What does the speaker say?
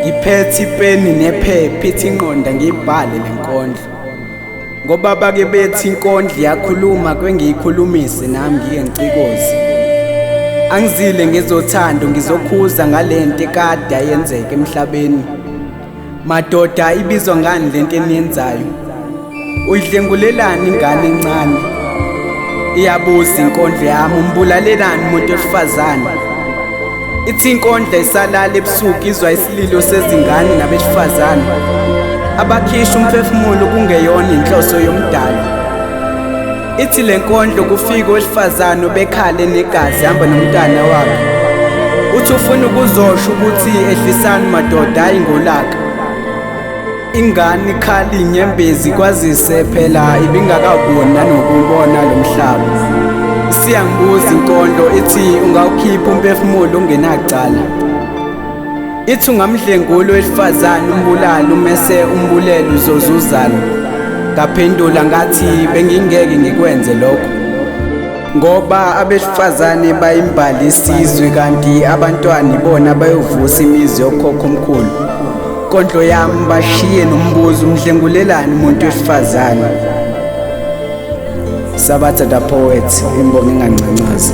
Ngiphethe ipeni nephepha, ithi inqonda ngiyibhale le nkondlo. Ngoba bake bethi inkondlo iyakhuluma, kwengiyikhulumise nami ngike ngicikoze. Angizile ngezothando, ngizokhuza ngalento ekade ayenzeka emhlabeni. Madoda, ibizwa ngani lento eniyenzayo? Uyidlengulelani ingane encane? Iyabuza inkondlo yami, umbulalelani umuntu wesifazane? Ithi inkondlo isalala ebusuku, izwa isililo sezingane nabesifazane abakhishwa umphefumulo kungeyona inhloso yomdali. Ithi le nkondlo kufika owesifazane obekhale negazi hamba nomntana wakhe. Uthi ufuna ukuzosho ukuthi ehlisani madoda, hayi ngolaka. Ingane ikhala inyembezi, kwazise phela ibingakaboni nanokubona lo mhlaba. Isiyangibuza inkondlo, ithi ungawukhipha umphefumulo ungenacala. Ithi ungamdlengula owesifazane umbulale, umese umbulele uzozuzana. Ngaphendula ngathi bengingeke ngikwenze lokho, ngoba abesifazane bayimbali isizwe, kanti abantwana ibona bayovusa imizi yokhokho omkhulu. Inkondlo yami bashiye nombuzo, umdlengulelani umuntu wesifazane? Sabatha the Poet, imbongi engancancazi.